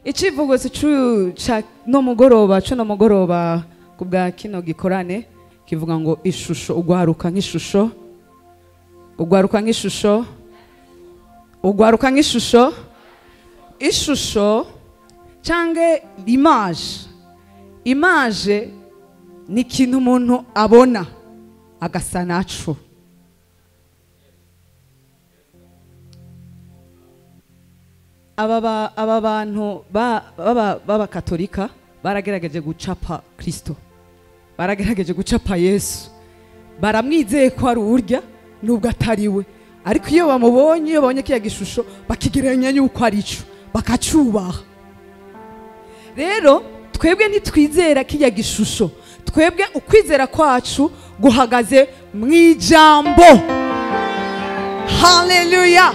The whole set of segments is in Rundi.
Icivugo ca no mugoroba cuno mugoroba kubwa kino gikorane kivuga ngo ishusho, ugwaruka nk'ishusho, ugwaruka nk'ishusho, ugwaruka nk'ishusho. Ishusho canke l'image, image ni ikintu umuntu abona agasa naco. Aba bantu b'abakatolika baragerageje gucapa Kristo, baragerageje gucapa Yesu, baramwizeye ko ari urya nubwo atari we, ariko iyo bamubonye, iyo babonye kiya gishusho bakigereranya yuko ari ico, bakacubaha. Rero twebwe ntitwizera kiya gishusho, twebwe ukwizera kwacu guhagaze mu ijambo. Haleluya!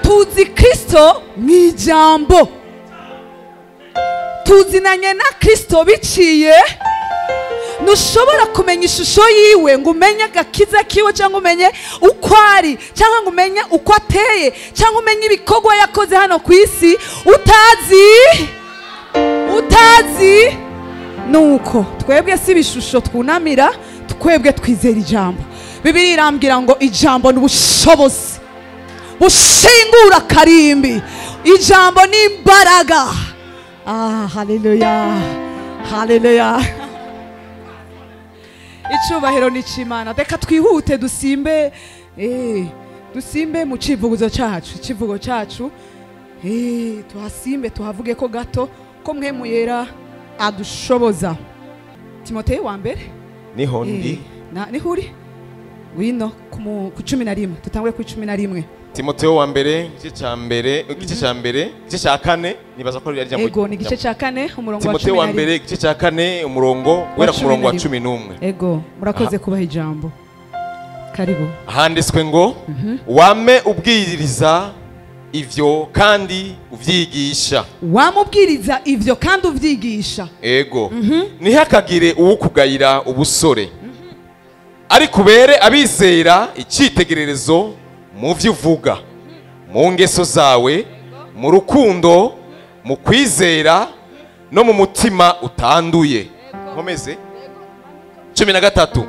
Tuzi Kristo mu ijambo, tuzinanye na Kristo biciye. Ntushobora kumenya ishusho yiwe ngo umenye agakiza kiwe, cyangwa umenye uko ari, cyangwa ngo umenye uko ateye, cyangwa umenye ibikorwa yakoze hano ku isi utazi. Nuko twebwe si ibishusho twunamira, twebwe twizera ijambo. Bibiliya irambwira ngo ijambo ni ubushobozi bushingura karimbi, ijambo ni imbaraga. Ah, haleluya, haleluya. Icubahiro ni c'Imana. Reka twihute dusimbe, dusimbe mu civugo cacu, icivugo cacu, tuhasimbe tuhavuge ko gato ko Mpwemu Yera adushoboza. Timoteyo wa mbere niho ndi, niho uri wino ku 11, tutangure ku 11. Timoteyo wa mbere igice ca mbere, igice ca mbere, igice ca kane, nibaza ko ari ijambo. Ego, ni igice ca kane umurongo wa 11. Timoteyo wa mbere igice ca kane umurongo wera ku murongo wa 11. Ego, murakoze kubaha ijambo. Karibu. Handitswe ngo wame ubwiriza ivyo kandi uvyigisha. Wamubwiriza ivyo kandi uvyigisha. Ego. Ntihakagire uwukugayira ubusore, ariko ubere abizera icitegererezo mu vyo uvuga, mu ngeso zawe, mu rukundo, mu kwizera no mu mutima utanduye. Nkomeze. 13.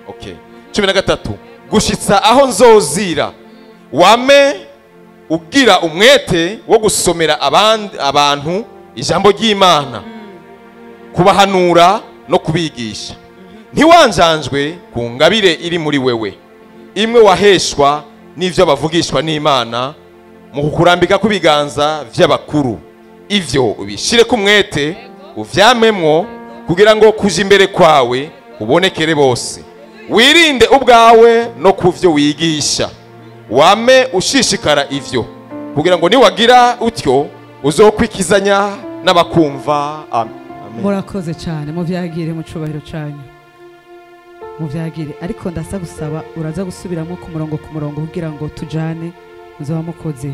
Okay. 13. Gushitsa aho nzozira, wame ugira umwete wo gusomera abantu ijambo ry'Imana, kubahanura no kubigisha. Ntiwanjanjwe ku ngabire iri muri wewe, imwe waheshwa n'ivyo bavugishwa n'Imana mu kukurambika kw'ibiganza vy'abakuru. Ivyo ubishire ku mwete uvyamemwo, kugira ngo kuja imbere kwawe ubonekere bose. Wirinde ubwawe no kuvyo wigisha, wame ushishikara ivyo, kugira ngo niwagira utyo uzokwikizanya n'abakumva. Amen. Murakoze cyane, muvyagire mu cubahiro canyu, muvyagire. Ariko ndasa gusaba uraza gusubiramo ku murongo ku murongo kugira ngo tujane muzoba mukoze.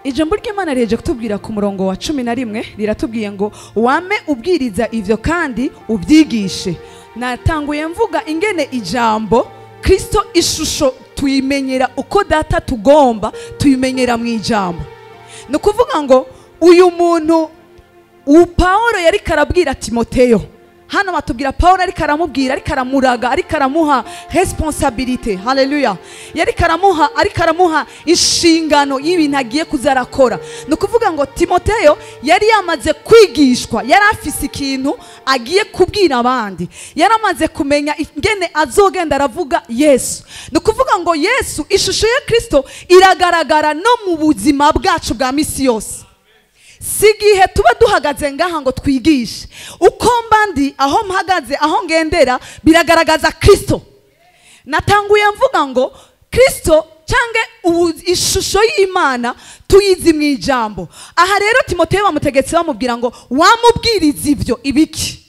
Ijambo ry'Imana riheje kutubwira ku murongo wa 11, riratubwiye ngo wame ubwiriza ivyo kandi ubyigishe. Natanguye mvuga ingene ijambo Kristo ishusho tuyimenyera uko data tugomba tuyimenyera mu ijambo. Ni kuvuga ngo uyu muntu Paulo yari karabwira Timoteyo, hano batubwira Paulo ariko aramubwira, ariko aramuraga, ariko aramuha responsabilité. Haleluya. Yari karamuha, ariko aramuha inshingano y'ibintu agiye kuzarakora. Ni kuvuga ngo Timoteyo yari yamaze kwigishwa, yari afise ikintu agiye kubwira abandi, yari amaze kumenya ingene azogenda aravuga Yesu. Ni kuvuga ngo Yesu, ishusho ya Kristo iragaragara no mu buzima bwacu bwa misi yose. Sigihe tuba duhagaze ngaha ngo twigishe, uko mbandi aho mpagaze aho ngendera biragaragaza Kristo. Natanguye mvuga ngo Kristo cange ishusho y'Imana tuyizi mu ijambo. Aha rero Timoteyo bamutegetse bamubwira ngo wamubwiriza ivyo ibiki,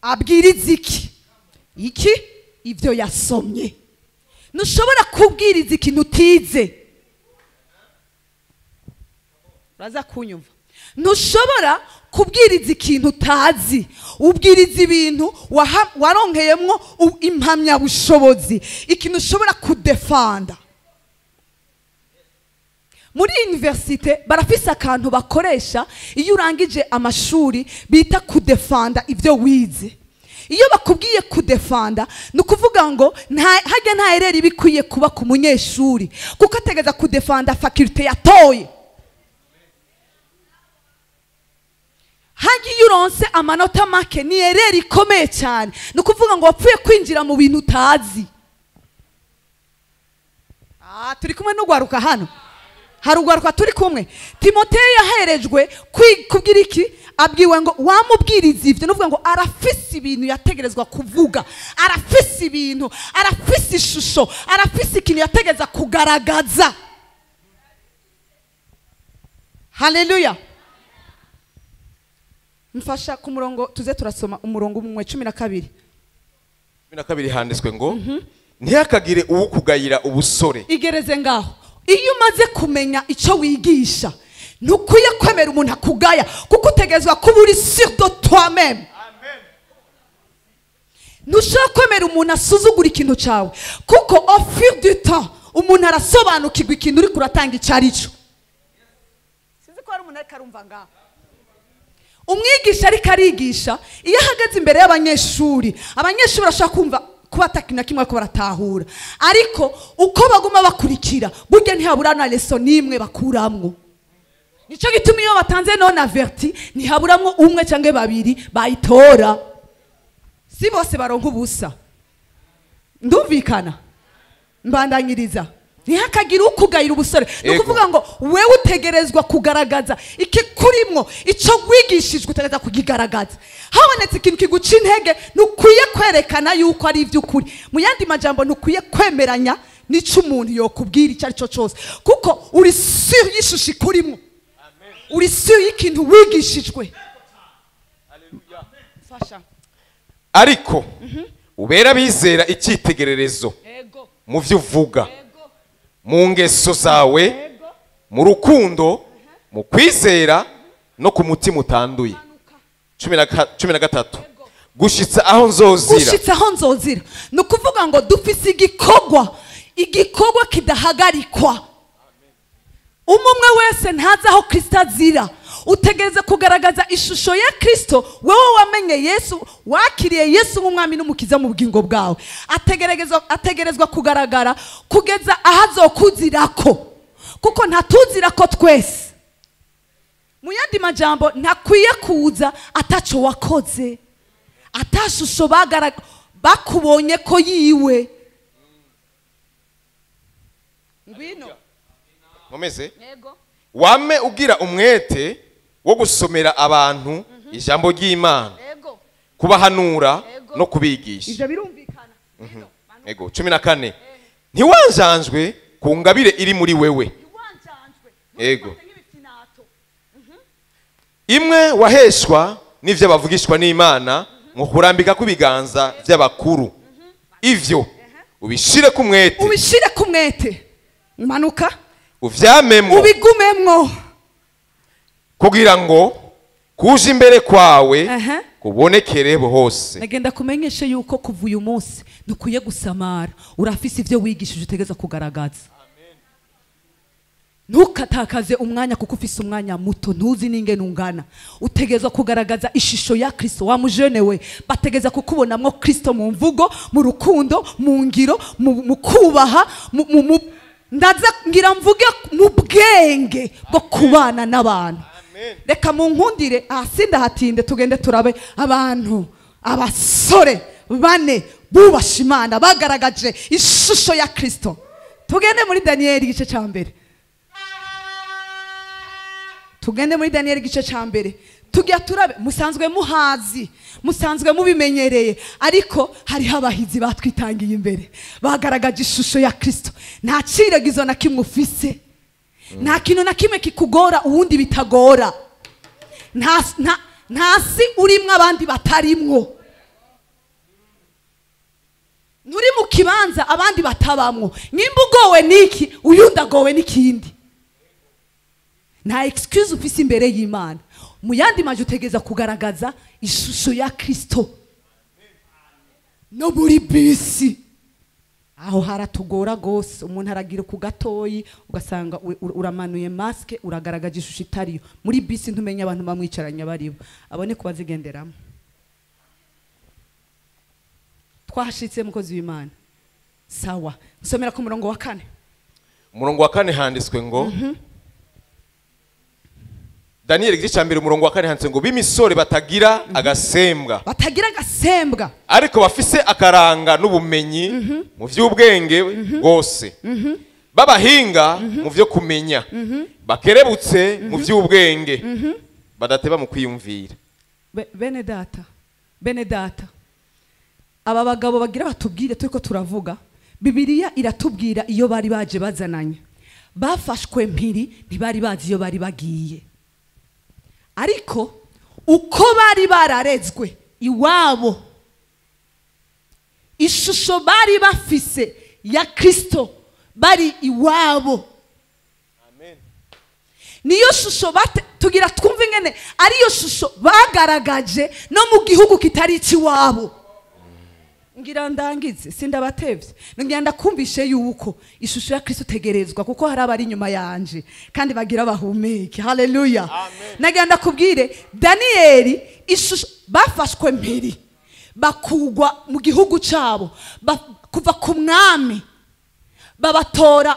abwiriza iki iki ivyo yasomye. Ntushobora kubwiriza ikintu utize. Uraza kunyumva? Ntushobora kubwiriza ikintu utazi. Ubwiriza ibintu waronkeyemwo impamyabushobozi, ikintu ushobora kudefanda. Muri université barafise akantu bakoresha iyo urangije amashuri bita kudefanda ibyo wize. Iyo bakubwiye kudefanda ni ukuvuga ngo hajya nta erreur ibikwiye kuba ku munyeshuri, kuko ategeza kudefanda faculté yatoye. Hajya iyo uronse amanota make ni erreur ikomeye cyane, ni ukuvuga ngo wapfuye kwinjira mu bintu utazi. Turi kumwe n'ugwaruka hano, harugwaruka turi kumwe. Timoteyo yaherejwe kubwira iki? Abwiwe ngo wamubwiriza ivyo, nuvuga ngo arafise ibintu yategerezwa kuvuga, arafise ibintu, arafise ishusho, arafise ikintu yategereza kugaragaza. Haleluya. Mfasha ku murongo, tuze turasoma umurongo umwe 12. 12 handitswe ngo ntihakagire uwukugayira ubusore. Igereze ngaho. Iyo umaze kumenya icyo wigisha ntukwiye kwemera umuntu akugaya, kuko utegerezwa kuba uri sûr de toi-même. Ntushobora kwemera umuntu asuzugura ikintu cyawe, kuko au fil du temps umuntu arasobanukirwa ikintu uri kuratanga icyo ari cyo. Sinzi ko hari umuntu ariko arumva ngaho. Umwigisha ariko arigisha, iyo ahagaze imbere y'abanyeshuri, abanyeshuri barashobora kumva kuba atakintu na kimwe ko baratahura, ariko uko baguma bakurikira burya ntihabura na leçon n'imwe bakuramwo. Nico gituma iyo batanze non averti ntihaburamwo umwe cyangwa babiri bayitora, si bose baronka ubusa. Ndumvikana? Mbandanyiriza. Ntihakagire ukugayira ubusore. Ni ukuvuga ngo wewe utegerezwa kugaragaza ikikurimwo, ico wigishijwe utegereza kugigaragaza. Habonetse ikintu kiguca intege ntukwiye kwerekana yuko ari ivy'ukuri. Mu yandi majambo ntukwiye kwemeranya n'ico umuntu yokubwira icyo ari cyo cyose, kuko uri sûr y'ishusho ikurimwo, uri sûr y'ikintu wigishijwe. Ariko ubera abizera icyitegererezo mu vyo uvuga, mu ngeso zawe, mu rukundo, mu kwizera no ku mutima utanduye. 13 gushitsa aho nzozira. Gushitsa aho nzozira ni ukuvuga ngo dufise igikorwa, igikorwa kidahagarikwa. Umwe wese ntazi aho Kristo azira. Utegereza kugaragaza ishusho ya Kristo. Wewe wamenye Yesu, wakiriye Yesu nk'umwami n'umukiza mu bugingo bwawe, ategerezwa kugaragara kugeza ahazokuzirako, kuko ntatuzirako twese. Mu yandi majambo ntakwiye kuza ataco wakoze, atashusho bakubonye ko yiwe. Ngwino Momeze? Wame ugira umwete wo gusomera abantu ijambo ry'Imana, kubahanura no kubigisha. Ivyo birumvikana. Ego 14 ntiwanjanjwe ku ngabire iri muri wewe. Ego imwe waheshwa n'ivyo bavugishwa n'Imana mu kurambika kubiganza by'abakuru. Ivyo ubishire ku mwete, ubishire ku mwete. Manuka uvyamemwo, ubigumemwo, kugira ngo kuja imbere kwawe kubonekere hose. Nagenda kumenyesha yuko kuva uyu munsi ntukwiye gusamara, urafise ivyo wigishije utegeza kugaragaza. Ntukatakaze umwanya kuko ufise umwanya muto, ntuzi n'ingene ungana. Utegezwa kugaragaza ishusho ya Kristo. Wa mujene we, bategeza kukubonamwo Kristo mu mvugo, mu rukundo, mu ngiro, mu kubaha, ndaza ngira mvuge mu bwenge bwo kubana n'abantu. Reka munkundire hasi ndahatinde, tugende turabe abantu abasore bane bubasha Imana bagaragaje ishusho ya Kristo. Tugende muri Daniel igice ca mbere. Tugende muri Daniel igice ca mbere. Tujya turabe, musanzwe muhazi, musanzwe mubimenyereye, ariko hariho abahizi batwitangiye imbere bagaragaje ishusho ya Kristo. Nta ciregizo na kimwe ufise, nta kintu na kimwe kikugora uwundi bitagora, nta si urimwo abandi batarimwo, nturi mu kibanza abandi batabamwo. Nimba ugowe niki, uyundi agowe n'ikindi. Nta excuse ufise imbere y'Imana. Mu yandi maje utegeza kugaragaza ishusho ya Kristo. No muri bisi. Aho haratugora gose, umuntu aragira ku gatoyi ugasanga uramanuye maske, uragaragaje ishusho itariyo. Muri bisi ntumenya abantu bamwicaranya baribo, abone kubazigenderamo. Twahashitse mukozi w'Imana. Sawa, nsomera ku murongo wa 4. Umurongo wa 4 handitswe ngo Daniel igice cya 1 umurongo wa 4 handitswe ngo b'imisore batagira agasembwa, batagira agasembwa, ariko bafise akaranga n'ubumenyi mu vy'ubwenge bwose, babahinga mu vyo kumenya, bakerebutse mu vy'ubwenge, badateba mu kwiyumvira. Bene data, bene data, aba bagabo bagira batubwire turiko turavuga, Bibiliya iratubwira iyo bari baje bazananye. Bafashwe mpiri, ntibari bazi iyo bari bagiye. Ariko uko bari bararezwe iwabo, ishusho bari bafise ya Kristo bari iwabo. Amen. Niyo shusho tugira twumve ngene ariyo shusho bagaragaje no mu gihugu kitari ikiwabo. Ngira ndangize sindabatevye, ngira ndakumvishe yuko ishusho ya Kristo tegerezwa, kuko hari abari inyuma yanje kandi bagira bahumeke. Haleluya. Nagira ndakubwire Danieli ishusho bafashwe mpiri bakugwa mu gihugu cabo, kuva ku mwami babatora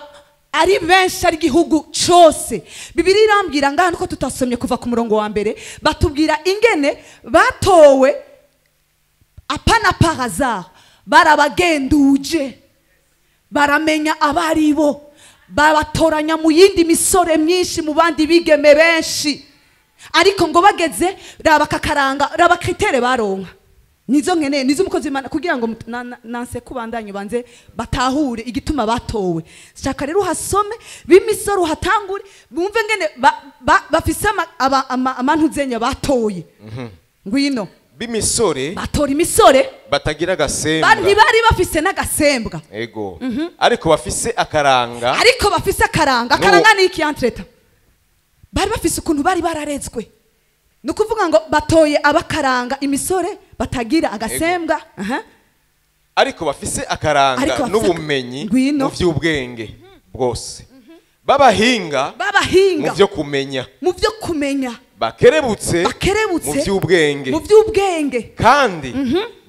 ari benshi, ari gihugu cose. Bibiliya irambwira ngaha nuko tutasomye kuva ku murongo wa 1, batubwira ingene batowe apana par hasard, barabagenduje, baramenya abaribo, babatoranya mu yindi misore myinshi, mu bandi bigeme benshi. Ariko ngo bageze raba kakaranga, raba kritere baronka. Nizo nkene nizo umukozi Imana kugira ngo nanse kubandanye banze batahure igituma batowe. Shaka rero uhasome b'imisoro uhatangure bumve ngene bafise amantuzenya batoye. Ngwino b'imisore batora imisore batagira agasembwa, ntibari bafise n'agasembwa. Ego. Ariko bafise akaranga, ariko bafise akaranga. Akaranga ni iki entreta? Bari bafise ukuntu bari bararezwe. Nukuvuga ngo batoye abakaranga imisore batagira agasembwa. Ariko bafise akaranga n'ubumenyi mu vy'ubwenge bwose, babahinga mu vyo kumenya, mu vyo kumenya, bakerebutse mu vy'ubwenge, mu vy'ubwenge, kandi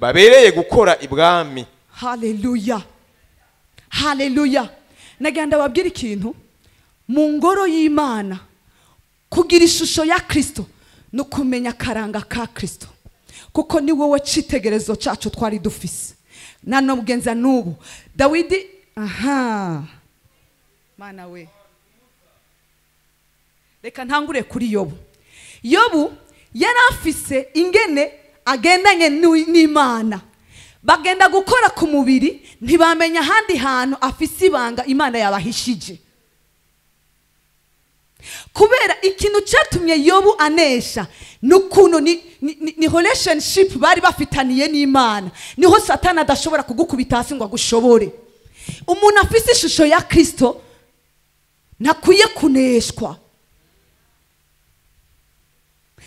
babereye gukora ibwami. Haleluya, haleluya. Nagenda babwira ikintu mu ngoro y'Imana, kugira ishusho ya Kristo no kumenya karanga ka Kristo, kuko ni wowe citegerezo cacu twari dufise. Nano mugenza nubu Dawidi, aha mana we, reka ntangure kuri Yobu. Yobu yarafise ingene agendanye n'Imana, bagenda gukora ku mubiri ntibamenya ahandi hantu afise ibanga Imana yabahishije. Kubera ikintu cyatumye Yobu anesha nukuntu ni relationship bari bafitaniye n'Imana, niho Satani adashobora kugukubita hasi ngo agushobore. Umuntu afise ishusho ya Kristo ntakwiye kuneshwa.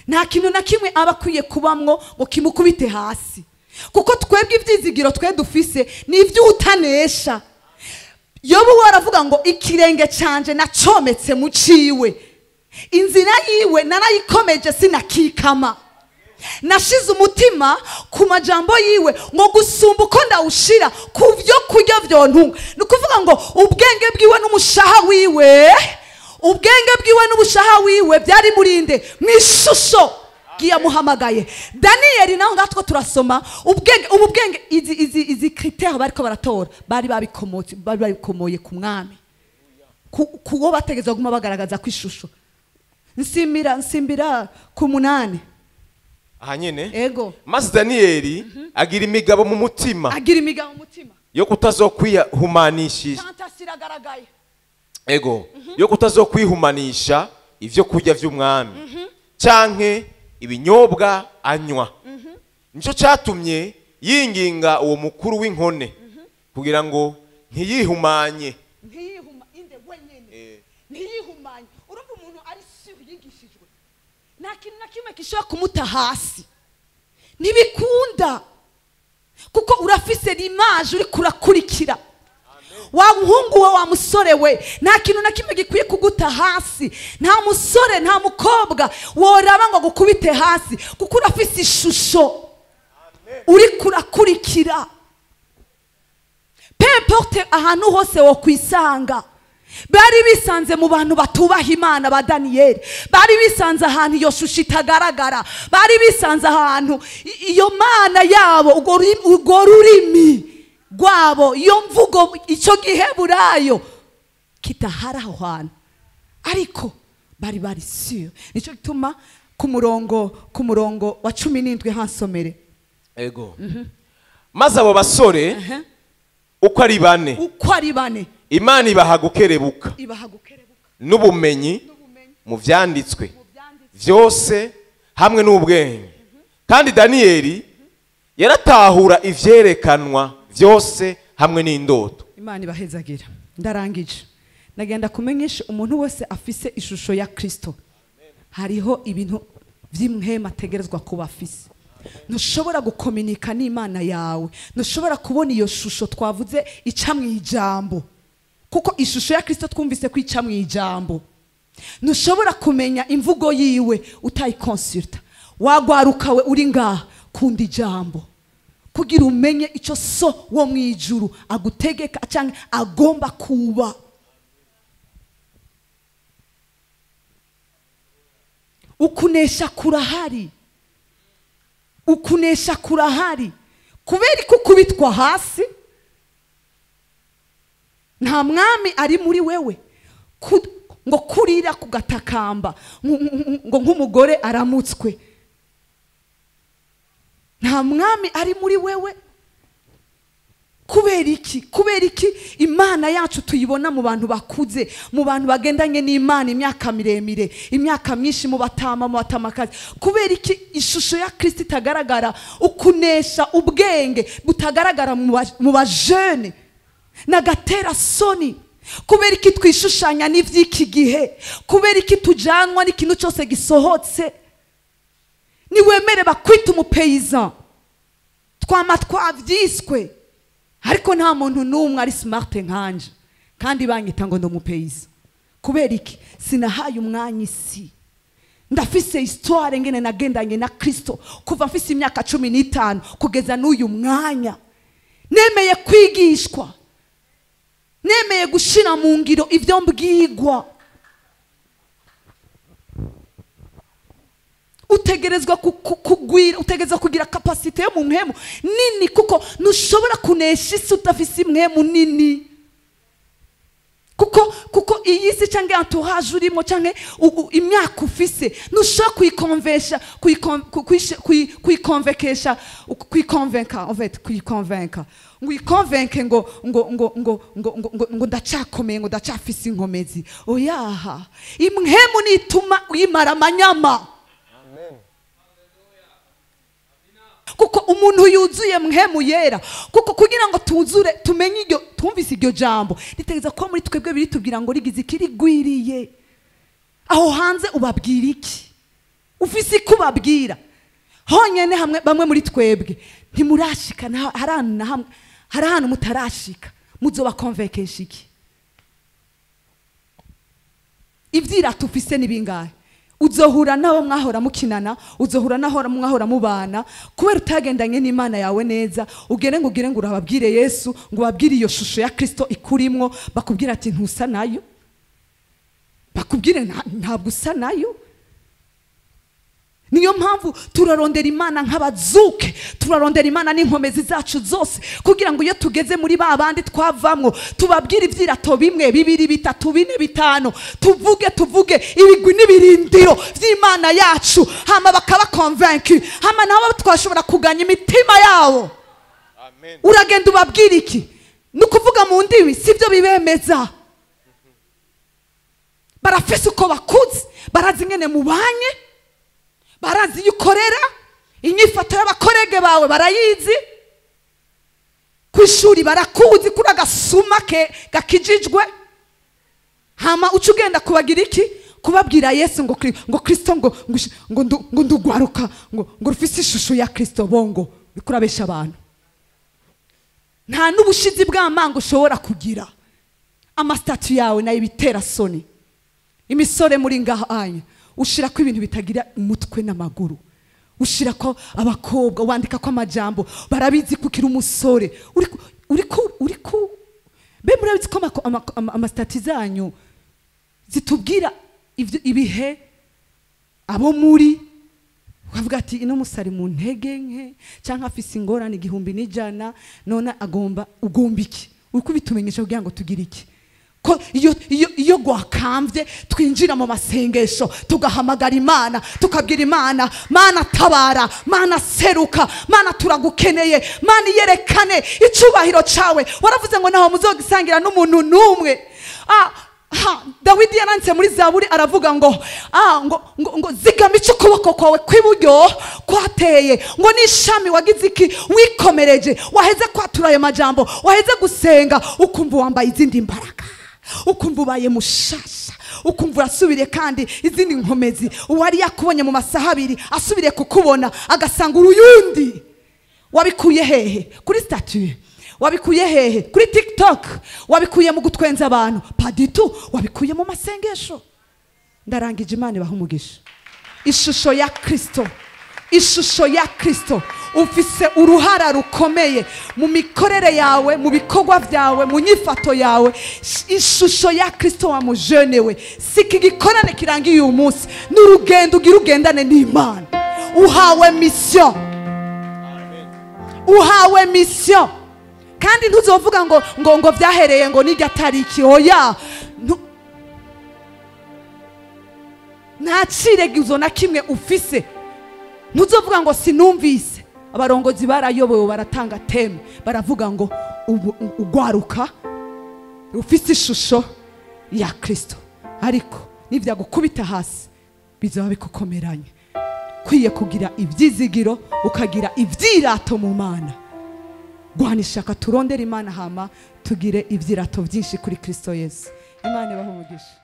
Nta kintu na kimwe aba akwiye kubamwo ngo kimukubite hasi, kuko twebwe ivyizigiro twe dufise ni ivy'utanesha. Yobu waravuga ngo ikirenge canje nacometse mu ciwe, inzira yiwe narayikomeje sinakikama, nashize umutima ku majambo yiwe ngo gusumba uko ndawushira ku vyo kurya vyontunga. Ni ukuvuga ngo ubwenge bwiwe n'umushaha wiwe, ubwenge bwiwe n'ubushaha wiwe byari murinde mwishusho giyamuhamagaye. Daniel naho ngatwo turasoma ubwenge, ubu bwenge izi critères bariko baratora bari babikomotse, bari babikomoye ku mwami, kuwo bategezwa guma bagaragaza kwishusho. Nsimbira ku 8. Aha nyene. Ego. Maze Daniel agira imigabo mu mutima, agira imigabo mu mutima yo kutazokwihumanisha. Tantasi. Ego. Yo kutazokwihumanisha ivyo kurya vy'umwami canke ibinyobwa anywa. Nico cyatumye yinginga uwo mukuru w'inkone kugira ngo ntiyihumanye. Ntiyihuma inde wenyene. Ntiyihumanye. Urumva umuntu ari sur yigishijwe, nta kintu na kimwe gishobora kumuta hasi. Ntibikunda, kuko urafise l'image uri kurakurikira. Wa muhungu we, wa musore we, nta kintu na kimwe gikwiye kuguta hasi. Nta musore, nta mukobwa woraba ngo gukubite hasi, kuko urafise ishusho uri kurakurikira. Peu importe ahantu hose wo kwisanga, bari bisanze mu bantu batubaha Imana ba Daniyeli, bari bisanze ahantu iyo shusho itagaragara, bari bisanze ahantu iyo mana yabo, urwo rurimi rwabo, iyo mvugo, icyo giheburayo kitahari aho hantu, ariko bari bari sûrs. Nicyo gituma ku murongo wa 17 hansomere. Ego. Maze abo basore uko ari bane, uko ari bane, Imana ibaha gukerebuka ibaha gukerebuka n'ubumenyi n'ubumenyi mu vyanditswe mu byanditswe vyose hamwe n'ubwenge, kandi Daniyeli yaratahura ivyerekanwa vyose hamwe n'indoto. Imana ibahezagira. Ndarangije. Nagenda kumenyesha umuntu wese afise ishusho ya Kristo, hariho ibintu vy'impwemu ategerezwa kuba afise. Ntushobora gukominika n'Imana yawe, ntushobora kubona iyo shusho twavuze ica mu ijambo, kuko ishusho ya Kristo twumvise ko ica mu ijambo. Ntushobora kumenya imvugo yiwe utayikonsulta. Wagwaruka we uri ngaha, kunda ijambo kugira umenye icyo So wo mu ijuru agutegeka cyangwa agomba kuba. Ukunesha kurahari, ukunesha kurahari. Kubera ko ukubitwa hasi, nta mwami ari muri wewe. Ngo kurira kugatakamba ngo nk'umugore aramutswe, nta mwami ari muri wewe. Kubera iki? Kubera iki Imana yacu tuyibona mu bantu bakuze, mu bantu bagendanye n'Imana imyaka miremire, imyaka myinshi, mu batama, mu batamakazi? Kubera iki ishusho ya Kristo itagaragara, ukunesha, ubwenge butagaragara mu bajene n'agatera soni? Kubera iki twishushanya n'ivy'iki gihe? Kubera iki tujanwa n'ikintu cyose gisohotse? Niwemere bakwita umupaysan, twama twavyiswe, ariko nta muntu n'umwe ari smart nkanje, kandi banyita ngo ndi umupaysan. Kubera iki? Sinahaye umwanya isi. Ndafise histoire ngene nagendanye na Kristo kuva mfise imyaka 15 kugeza n'uyu mwanya. Nemeye kwigishwa, nemeye gushira mu ngiro ivyo mbwigwa. Utegerezwa kugwira, utegerezwa kugira capacité yo mu mpwemu nini, kuko ntushobora kunesha isi udafise impwemu nini, kuko iyi si cyangwa entourage urimo cyangwa imyaka ufise, ntushobora kuyikonvesha, kuyikonvekesha, kuyikonvenka, en fait kuyikonvenka, ngo uyikonvenke ngo ndacakomeye, ngo ndacafise inkomezi. Oyaha, impwemu nituma uyimara amanyama, kuko umuntu yuzuye Mpwemu Yera, kuko kugira ngo tuzure, tumenye iryo, twumvise iryo jambo, ritegereza ko muri twebwe biritubwira ngo rigize ikirigwiriye. Aho hanze ubabwira iki? Ufise iko ubabwira honyene? Hamwe bamwe muri twebwe ntimurashika hari ahantu na hamwe, hari ahantu mutarashika. Muzobakonvekesha iki? Ivyirato ufise ni bingahe? Uzohura nabo mwahora mukinana, uzohura naho mwahora mubana, kubera utagendanye n'Imana yawe neza, ugere ngo ugire ngo urababwire Yesu, ngo ubabwire iyo shusho ya Kristo ikurimwo, bakubwira ati ntusa nayo, bakubwire ntabwo usa nayo. Niyo mpamvu turarondera Imana nk'abazuke, turarondera Imana n'inkomezi zacu zose, kugira ngo iyo tugeze muri ba bandi twavamwo, tubabwire ivyirato bimwe, bibiri, bitatu, bine, bitanu, tuvuge ibigwi n'ibirindiro vy'Imana yacu, hama bakaba convaincu, hama nabo twashobora kuganya imitima yabo. Amen. Uragenda ubabwira iki? Ni ukuvuga mu ndimi sibyo bibemeza. Barafise uko bakuze, barazi ingene mubanye, barazi iyo ukorera, inyifato y'abakorege bawe barayizi, ku ishuri barakuzi kuri agasuma ke gakijijwe. Hama uca ugenda kubagira iki? Kubabwira Yesu, ngo Kristo, ngo ndugwaruka ngo rufise ishusho ya Kristo. Bongo uriko urabesha abantu, nta n'ubushizi bw'amanga ushobora kugira. Ama statut yawe nayo ibitera soni. Imisore muri ngaha ushira ko ibintu bitagira umutwe n'amaguru, ushira ko abakobwa, wandika ko amajambo, barabizi kukira umusore uri be. Murabizi ko ama statut zanyu zitubwira ibihe abo muri, ukavuga ati ino musari mu ntege nke cyangwa afise ingorane 1001, none agomba ugomba iki? Uri kubitumenyesha kugira ngo tugire iki? Ko iyo gwakambye twinjira mu masengesho, tugahamagara Imana, tukabwira Imana: "Mana tabara, Mana seruka, Mana turagukeneye, Mana iyerekane icubahiro cawe." Waravuze ngo ntaho muzogisangira n'umuntu n'umwe. Ha, Dawidi yaranditse muri Zaburi, aravuga ngo ngo zigama icyo ukuboko kwawe kw'iburyo kwateye, ngo n'ishami wagize iki? Wikomereje. Waheze kwatura ayo majambo, waheze gusenga, ukumva wambaye izindi mbaraga, ukumva ubaye mushasha, ukumva urasubiriye kandi izindi nkomezi. Uwari yakubonye mu masaha 2 asubiriye kukubona agasanga uruyundi. Wabikuye hehe? Kuri statut. Wabikuye hehe? Kuri TikTok. Wabikuye mu gutwenza abantu? Pas du tout. Wabikuye mu masengesho. Ndarangije. Imana ibaha umugisha. Ishusho ya Kristo, ishusho ya Kristo. Ufise uruhara rukomeye mu mikorere yawe, mu bikorwa byawe, mu nyifato yawe. Ishusho ya Kristo wa mujene we, si iki gikorane kirangiye uyu munsi, n'urugendo ugira ugendane n'Imana. Uhawe mission, uhawe mission, kandi ntuzovuga ngo byahereye ngo nijya tariki. Oya, nta ciregizo na kimwe ufise. Ntuzovuga ngo sinumvise. Abarongozi barayobowe, baratanga thème, baravuga ngo ugwaruka ufise ishusho ya Kristo. Ariko nivyagukubita hasi bizaba bikukomeranye. Kwiye kugira ivyizigiro, ukagira ivyirato mu Mana. Gwana ishaka, turondere Imana, hama tugire ivyirato byinshi kuri Kristo Yesu. Imana ibahe umugisha.